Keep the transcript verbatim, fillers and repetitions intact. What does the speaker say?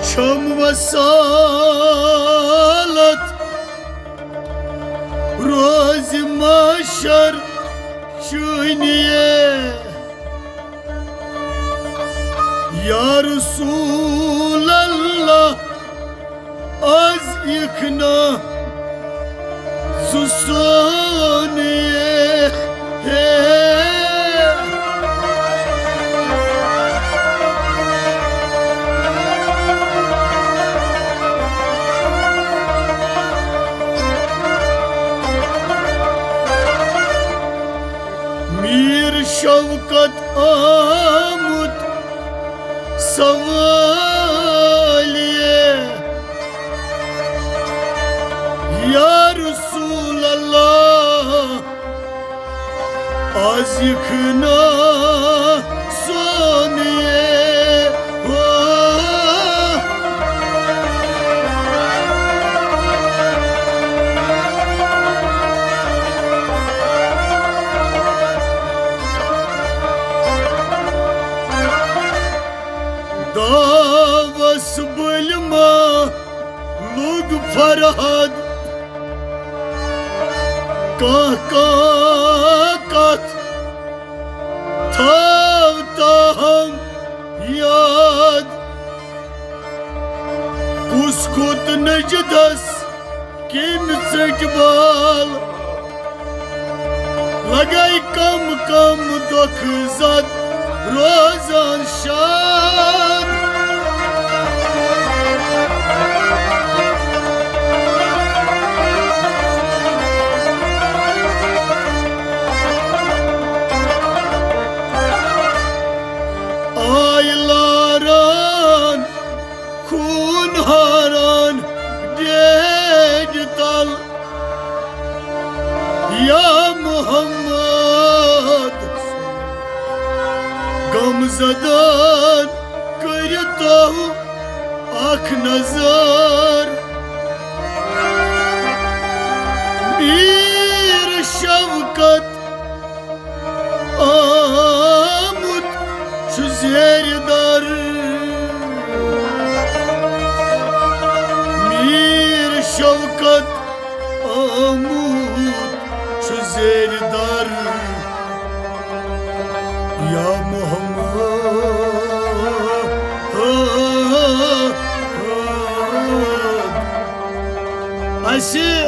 چھم وصالت روزِ محشر چٲنِیے۔ یا رسول اللہ، از یِکھ نہ ژٕ سون یہِ۔ میٖر شوکت آمُت سوٲلیہِ۔ یا رسول اللہ، از یِکھ نہ سون یہِ۔ ہو۔ داوس بلما لوگ فرہاد، کانٛہہ کانٛہہ کتھ تھاو تاہم یاد۔ کُس کھوٚت نجدس، کٔمۍ ژٔٹۍ بال؟ لگے کم کم دۄکھ زد روزان شاد۔ آے لاران خوٗن ہاران ڈیڈِ تل۔ یا محمد، غم زدن کٔرِو تو اکھ نظر۔ میٖر شوکت آمُت چھُ زیرِ در۔ میٖر شوکت آمُت چھُ زیرِ در۔ یا محمد، اسہِ